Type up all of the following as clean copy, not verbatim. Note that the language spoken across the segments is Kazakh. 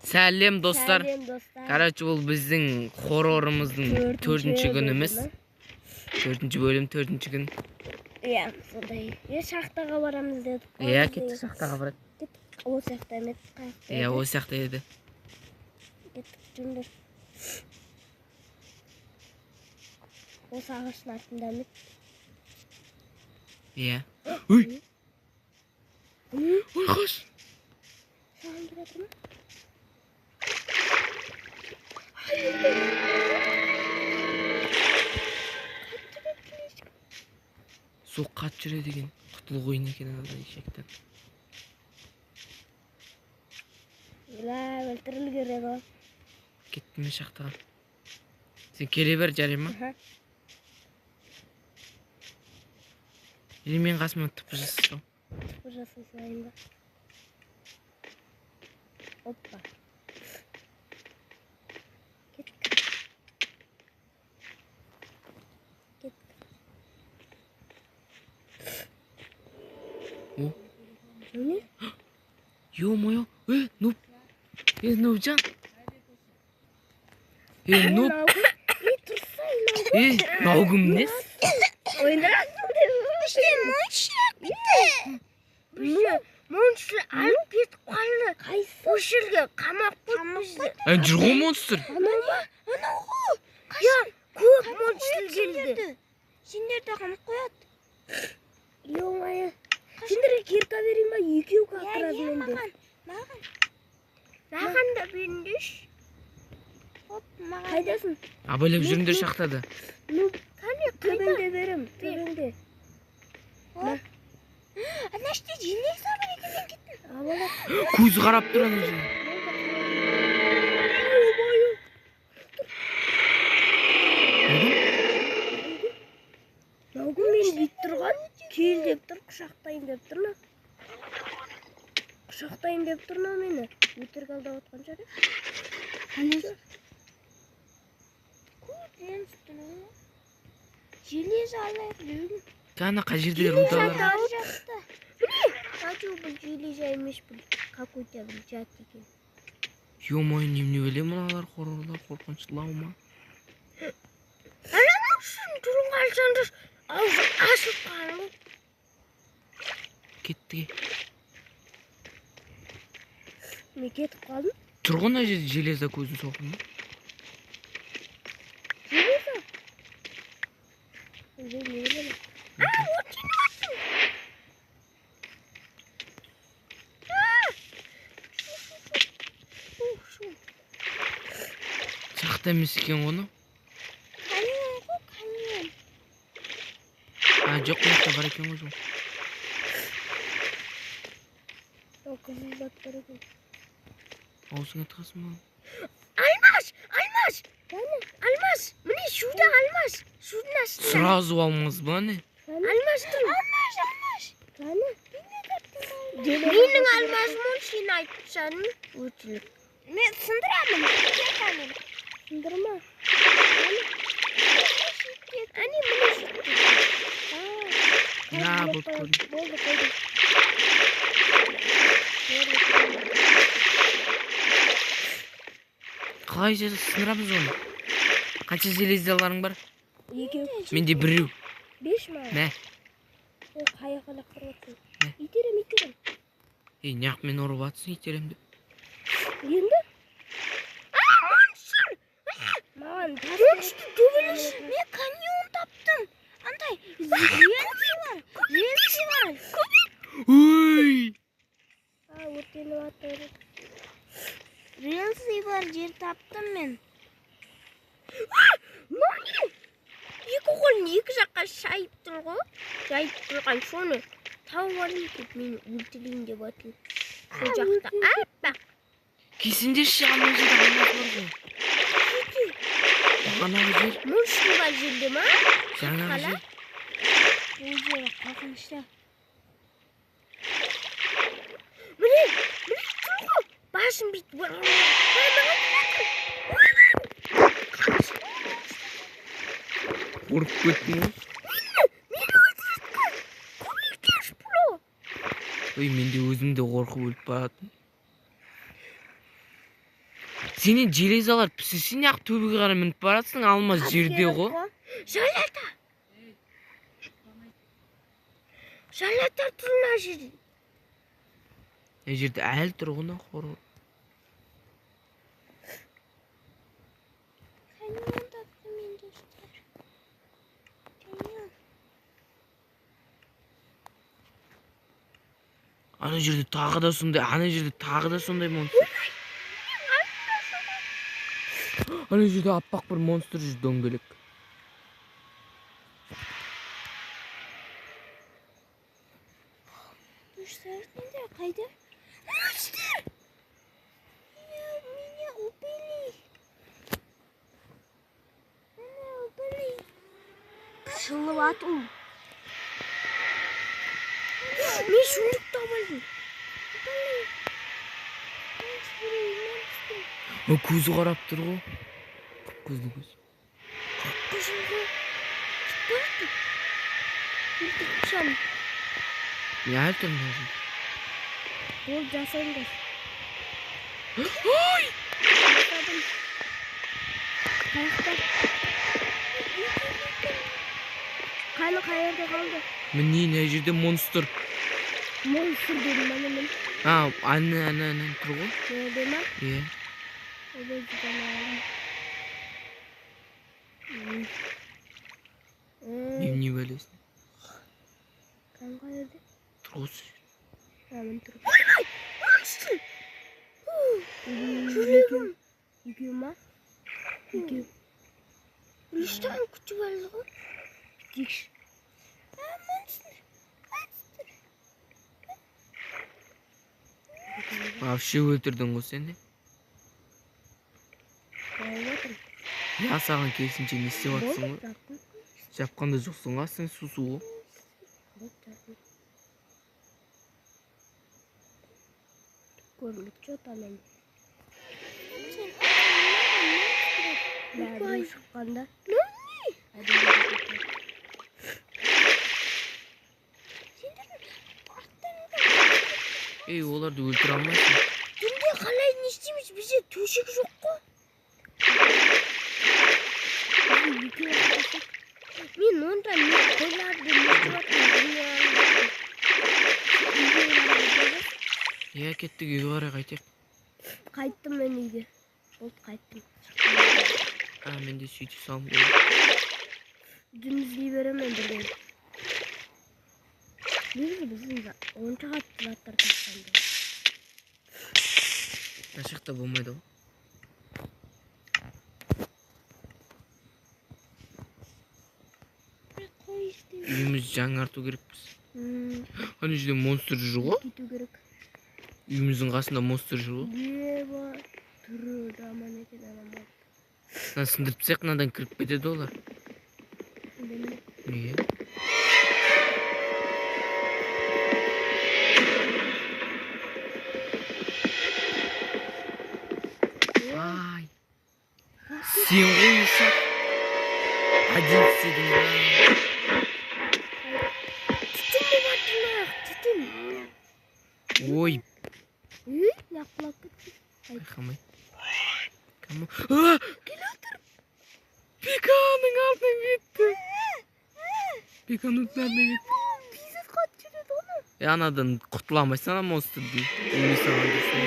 Сәлем достар. Сәлем достар. Короче, бұл біздің хоррорымыздың төртінші күніміз. Төртінші бөлім, төртінші күн. Иә, сондай. Е, шахтаға барамыз дедік қой. Иә, кеттік шахтаға барайық. Кеттік. Ол жақта емес, қаяқта Иә, еді? ол жақта еді. Кеттік, жүріңдер. Осы ағаштың артында ма? Иә. Ой! Ой, қаш! Саған келе жатыр ма? Су қатты жүреді екен. Құтылу қиын екен анадан ешектен. Бля, өлтіріп үлгереді ғой. Кеттім мен шахтаға. Сен келе бер, жарай ма? Аха. Или менің қасыма тыпы жасасаң. Тыпы жасай салайын ба? Опа. Кеттік. Кеттік. О. Не? Ё-моё. Э, нуб. Э, нубжан. Э, нуб. Е, тұрсай, мынау. Э, мынау кім несі? Ойнырасың деп. Іште монстр бітті. Монстр алып кетіп қалды. Қайсы? Осы жерге қамап қойды бізді. Ә, жүр ғой монстр. Анау ма? Анау ғой. Иә, көп монстр келді. Сендерді қамап қояды. Ё-моё. Сендерге кирка берейін ба? Екеу Иә, как раз иә, менде. маған. Маған. Маған да беріңдерші. Оп, маған. Қайдасың? Абайлап жүріңдер шахтада. Ну, Қане, қайда? төбеңде берем, төбеңде. Оп. Ана іште железо бар екен, мен кеттім. Абайлап. Көзі қарап тұр ана жерде. Ё-моё. Мынау кім мені бүйтіп тұрған? Кел деп тұр, құшақтайын деп тұр ма? Құшақтайын деп тұр ма мені? Өтірік алдап отқан шығар, иә? Қане? Көп монстр ғой. Железо алайық деуім. Қане, қай жерде рудалар? Ар жақта. Хочу бұл железо емес, бұл какой-то бір жат екен. Ё-моё, немене білемін мыналар хоррорлар қорқыныштылау ма? Ананың түрін қарасаңдар, аузы ашылып қалған ғой. Кеттік. Мен кетіп қалдым. Тұр ғой мына жерде железо көзін соқыр ма? Железо? Уже не білемін. А, өртеніп жатыр. Шахта емес екен ғой мынау. Каньон ғой, каньон. А, жоқ, мына жақта бар екен ғой жол. Мынау қызыл зат бар екен. Аузыңа тығасың ба? Алмаз, алмаз, Қане? алмаз. Міне суда алмаз. Судың астында. Сразу алмаз ба не? Қане? Алмаз тұр. Алмаз, алмаз. Қане? Менің алмазым ол, сен айтсаң өтірік. Мен сындырамын. Киркамен. Сындырма. Әне, міне сөйтті. А, На, қазір болды, қоямын. көрдім. Болды, қойдым. Болды, қойдым. Қалай сындырамыз оны? Қанша железаларың бар? Екеу. Менде біреу. Беш маған. Мә. Ой, қай жаққа лақтырып жатсың? Мә. Итерем, итерем. Ей, неғып мені ұрып жатсың, итерем деп. Енді? А, монстр! Маған тас Монстр төбелес. Мен каньон таптым. Андай, рельсы бар. Рельсы бар. Ой! А, өртеніп жатыр. Рельсы бар жер таптым мен. Мынау не? Екі қолын екі жаққа шайып тұр ғой. Жайып тұрған соны тауып алайын деп мені өлтірейін деп жатыр. Сол жақта аппақ. Келсеңдерші, ана жерде алмаз бар ғой. Бағанағы жер. Монстр бар жерде ма? Жаңағы Қала? жер. Бұл жер қорқынышты. Міне, міне тұр ғой. Басын бүйтіп бар. Маған келе жатыр. Қорқып кеттім ғой. Мені өлтіреді ғой. Көмектес, бро. Ой, мен де өзім де қорқып өліп баратырмын. Сенен железалар пісірсе неғып төбеге қарай мініп баратсың, алмаз жерде ғой. Жалата. Жалата тұр мына жерде. Мына жерде әлі тұр ғой мына хоррор. Каньон таптым мен, достар. Каньон. Ана жерде тағы да сондай, ана жерде тағы да сондай монстр. Ана жерде аппақ бір монстр жүр, дөңгелек. Достар, менде қайда? Монстр! Меня убили. Меня убили. Шылып ату. Мен сундук тауып алдым. Монстр, монстр. О, көзі қарап тұр ғой. Қып-қызыл көз. Қып-қызыл ғой. Кетіп барады. Өлтіріп тастадым. Мен әлі тұрмын мына жерде. Болды, жасаңдар. Ой! Жасадым. Қаяқта? Қаны қай жерде қалды? Міне, мына жерде монстр. Монстр дедім ана мен. А, ана, ана, ана тұр ғой. Жерде ма? Иә. Ойбай, жете алмадым. Не бәлесін? Қаны қай жерде? Тұр ғой сол жерде. А, міне тұр. Ойбай, монстр! Жүрегім. Екеу ма? Екеу. Нештен күтіп алды ғой? Бүйтейікші. А, монстр. Монстр. Вообще өлтірдің ғой сен де. Қалай жатыр? Я саған керісінше не істеп жатсың Болды, ғой? жаптым. Жапқан да жоқсың ғой, сен су-су ғой. Болды, жаптым. Көрініп что-то анан. Сен монстр. Бәрі шыққанда. Ну Әдемі кетеді. Сендердің арттарыңда Ей, оларды өлтіре алмайсың. Түнде қалай не істейміз? Бізде төсек жоқ қой. Бізде екеу ақ төсек. Мен онда не қойларды не істеп жатырмын білмей қалдым. Үйге қарай кетеміз. Иә, кеттік, үйге қарай қайтайық. Қайттым мен үйге. Болды, қайттым. А, мен де сөйте салғым келді. Жүн іздей беремін мен бірден. Негізі біздің онша қатты заттар тапқан жоқ. Мына жақта болмайды ғой. Қой істейміз. Үйімізді жаңарту керекпіз. Ана жерде монстр жүр ғой. Кету керек. Үйіміздің қасында монстр жүр ғой. Еба, түрі жаман екен ана монстр. Мына сындырып тастайық, мынадан кіріп кетеді олар. Білмеймін. Иә. Ай. Сен ғой Исак. Один істедің ба? Түтін болып жатыр мына жақ, түтін. Ой. Үй, мына құлап кетті. Байқамай. Кому? А! Пиканың артынан кетті. Пиканың артынан кетті. Пиздец қатты жүреді оны. Е, анадан құтыла алмайсың ана монстрден. Өлмей салған жоқсың.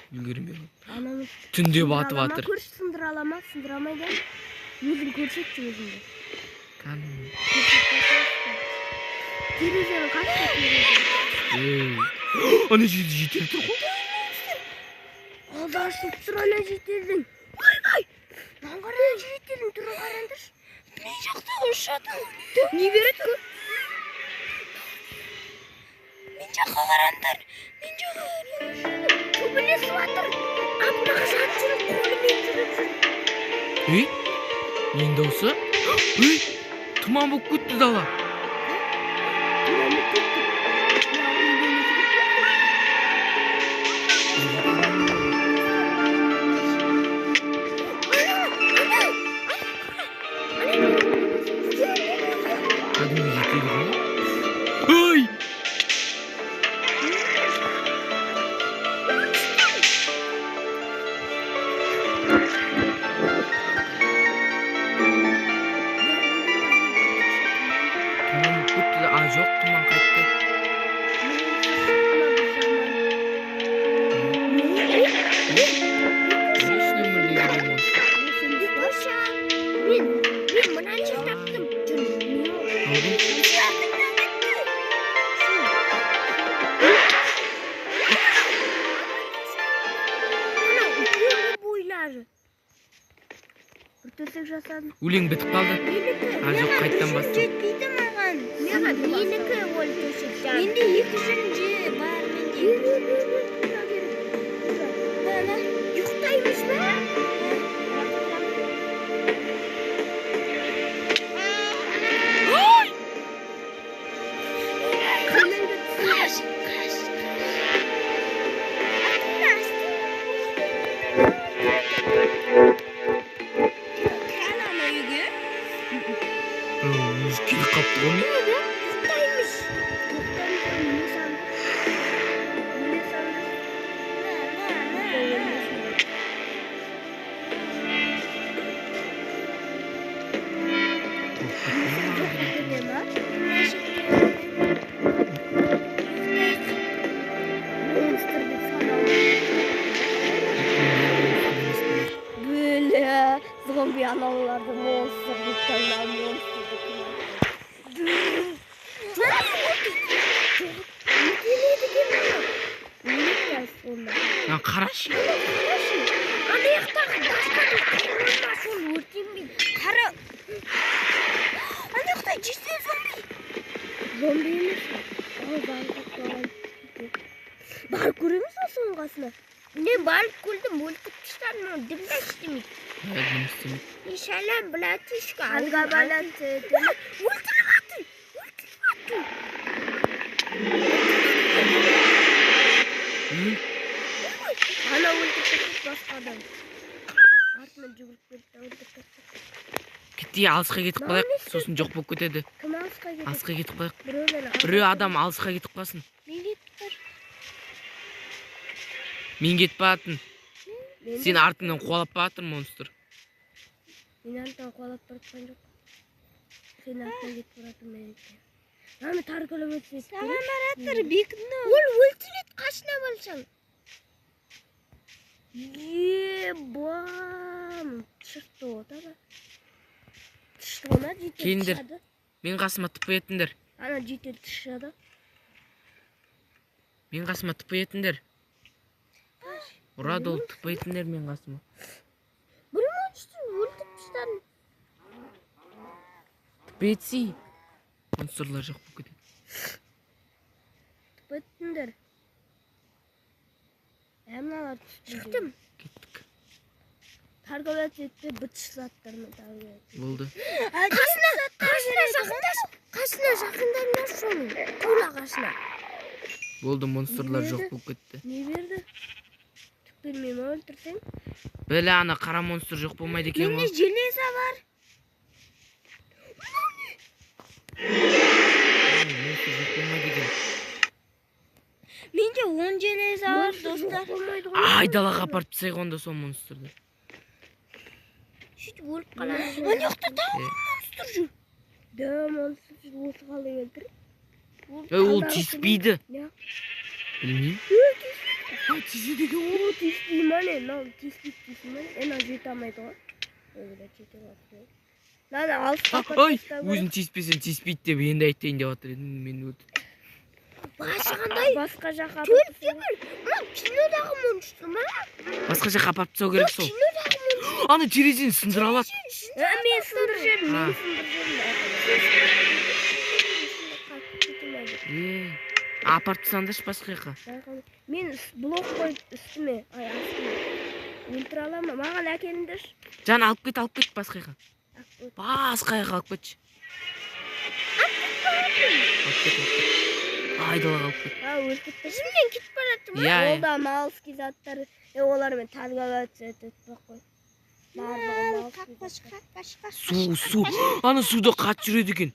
Үлгермей қалдым. Ананы Түнде батып сындыра ала ма? жатыр. Көрші сындыра ала ма? Сындыра алмайды. Өзің көрсетші өзіңді. Кәдімгі. Терезені қашты терезені. Ей. Ана жерде житель тұр ғой. Алды ашылып тұр ана жителдің. Ойбай! Маған қара жителдің түрін қараңдаршы. Мен жақта ұшады. Не береді көр? Мен жаққа қараңдар. Мен жаққа қараңдар. Төбелесіп жатыр. Аппақ зат жүріп, қолымен жүріп жүр. Ей, ненің дауысы? Ей, тұман болып кетті дала. Тұман болып кетті. Мына үйден Кәдімгі житель ғой. Ой! Жоқ, тұман қайтты. Не үшін өмірде жүрген монстр? Мен мынанша таптым. Алдым. Анау үлкен бойлары. Бір төсек жасадым. Өлең бітіп қалды. Менікі. А, жоқ, қайттан бастым. Жетпейді маған. Маған менікі ол төсек жан. Менде екі жүн же бар менде. Ана, ұйықтаймыз ба? Қаш, қаш, қаш. Кірәлі ана үйге. Өзі келіп қалыпты ғой мен. Ұйықтаймыз. Өле сандық. Өле сандық. На, на, на, на. Жоқ екен ма? Монстр деп саналады. Бөле, зомби аналарды монстр деп танау, монстр деп Өлтіреді екен ана. Өледі сонда. Мына қарашы. Қарашы, ана жақтағы басқа бір қорма сол өртенбейді. Қара. Ана жақта жерде зомби. Зомби емес пе? Ау, барып көреміз ба соның қасына? Мен барып көрдім, өлтіріп тастадым, оны дым да істемейді. Ә, дым істемейді. Сәлем, братишка. Алға балансы. Өлтіріп атты. Өлтіріп атты. Үй, Ана өлтіріп кетті басқа адам. Артынан жүгіріп келді да өлтіріп кетті. Кетті, алысқа кетіп қалайық, сосын жоқ болып кетеді. Кім алысқа кетеді? Алысқа кетіп қалайық. Біреулер Біреу адам алысқа кетіп қалсын. Мен кетіп бар. Мен кетіп баратын. Мен Сен артыңнан қуалап баратыр монстр. Мен артынан қуалап бара жатқан жоқ. Сен артынан кетіп бара жатырмын мен ертең. Ана тар километр Саған баратыр, бекіні. Ол өлтіреді, қасына барсаң. Ебам! Шықты ғой таба. Тышты ғой ма житель Келіңдер. тышады. Мен қасыма тп етіңдер. Ана житель тышады. Мен қасыма тп етіңдер. Ұрады ол, тп етіңдер мен қасыма. Бір монстр өлтіріп тастадым. Тп етсей. Монстрлар жоқ болып кетеді. Біттіңдер. Ә, мыналар түсті. Шықтым. Кеттік. Торговать етпе бытыш заттармен торговать. Болды. Қасына, қасына жақындаш. Қасына жақындаңдар соның. Тура қасына. Болды, монстрлар жоқ болып кетті. Не берді? Түк бермей ма өлтірсең? Бәле, ана қара монстр жоқ болмайды екен Менде ғой. железо бар. Монстр жоқ болмайды екен. Менде 10 железо бар, Монстр жоқ достар. болмайды ғой. Ай, далаға апарып тастайық онда сол монстрды. Сөйтіп өліп қаламыз. Ана жақта тағы Е. монстр жүр. Да, монстр жүр, осы қалай өлтір? Ей, ол тиіспейді. Не? Білмеймін. Ай, тиіседі екен ғой. О, тиіспей ма не? Мынау тиіспейді дейсің ба? Е, мынау жете алмайды ғой. Ой, бля, жете алмайды. Мынаны алысқа апарып Ай, тастау керек. өзің тиіспесең тиіспейді деп енді айтайын деп жатыр едім. Мен өтіп. Басы қандай? Басқа жаққа апарып Төртте тастау бір. Мынау кинодағы монстр ма? Басқа жаққа апарып тастау керек сол. Кинодағы монстр. Ана терезені сындыра алады. керек. Ә, мен сындырып жібердім, А. мен сындырып жібердім. Е, апарып тастаңдаршы басқа жаққа. Мен блок қойып үстіме, ай, астыма. Өлтіре аламын. Маған әкеліңдерші. Жан, алып кет, алып кет басқа жаққа. Басқа жаққа алып кетші. Алып кет, алып кет. Айдалаға алып кет. А, өліп кетті. Ізімнен кетіп бара жатыр ма? Иә, Ол иә. да малский заттар. Е, олармен торговаться етіп қой. Барлығы малский Қаш, заттар. қаш, қаш, Су, су. Ана суда қатты жүреді екен.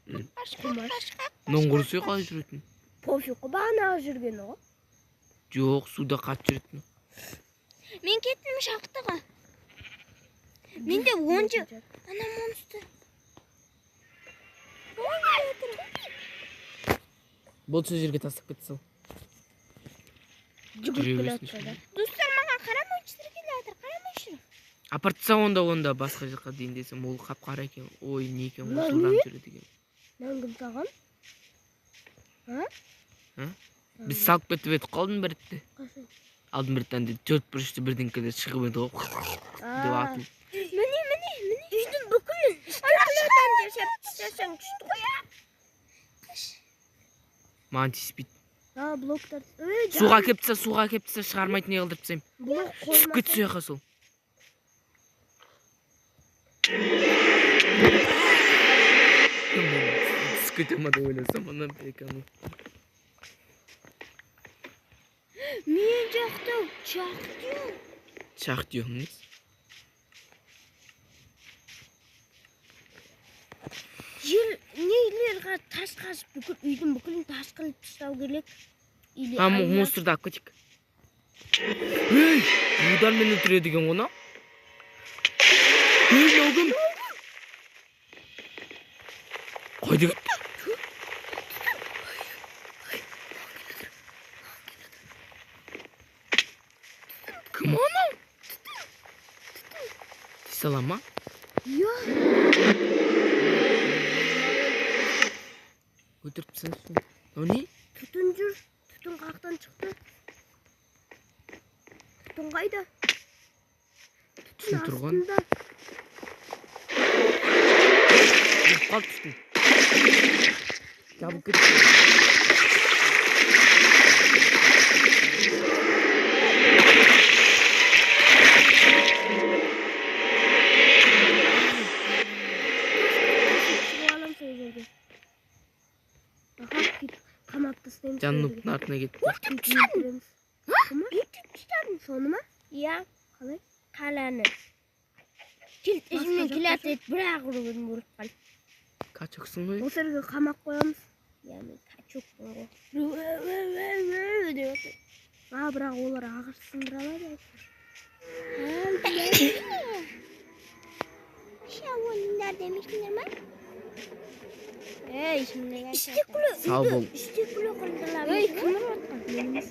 Құмаш. Мынаны көрсе қалай жүретін? Пофиг қой, бағанағы жүргені ғой. Жоқ, суда қатты жүретін. Мен кеттім шахтаға. Менде 10 ана монстр. Болды, сол жерге тастап кетті сол. Жүгіріп Жүре келе берсін. жатыр да. Достар, маған қарамайшы, келе жатыр, қарамайшы. Апарып таста онда басқа жаққа дейін десем, ол қап-қара екен. Ой, не екен, ол Мынау жылдам не? жүреді екен. Мынаны кім салған? А? А? Біз салып кетіп едік қой алдын бір ретте. Қашан? Алдын бір ретте андай төрт бұрышты бірдеңкелер шығып еді ғой. Деп атылып. Міне, міне, міне. Үйдің бүкілін стеклодан жасап тастасаң күшті ғой. Маған тиіспейді. А, блоктар. Ей, Суға әкеліп таста, суға әкеліп таста, шығармайтын не қылдырып тастаймын. Блок Түсіп қоймаса. кетті сол жаққа сол. Түсіп кете ма деп ойласам, ана беканы. Мен жақта шахтер. Шахтер емес. Жер нелерға тас қазып, бүкіл үйдің бүкілін тас қылып тастау керек. Или А, айна. монстрды алып кетейік. Ей, удармен өлтіреді екен ғой мынау. Ей, мынау кім? Қайда кетті? Кім анау? Тиісе ала ма? Иә. Өлтіріп тастайыншы. Мынау не? Түтін жүр. Түтін қаяқтан шықты? Түтін қайда? Түтін Түтін тұрған. астында. Өліп қалды түтін. Жабылып кетті. Шығып аламын сол жерге. Аха, сөйтіп қамап тастаймын сол Жан жерге. нуптың артына кетті. Сөйтіп өлтіреміз. Кім? Өлтіріп тастадым. Соны ма? Иә. Қалай? Қаланы. Кілт ізімен Басқа келе жақта жатыр, бірақ ұрып өліп қалды. Качоксың ғой. Осы жерге қамап қоямыз. Иә, мен качокпын ғой. Ру- деп отыр. А, бірақ олар ағаш сындыра алады. Ойындар демейсіңдер ма? Ей, шынымен Стекло, Сау бол. Стекло қылдырамыз. Ей, кім ұрып жатқан? Мен емес.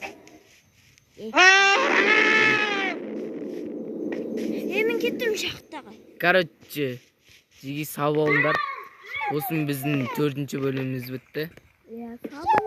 Ей, мен кеттім шахтаға. Короче, жеге сау болыңдар. Осымен біздің төртінші бөліміміз бітті. Иә, сау бол.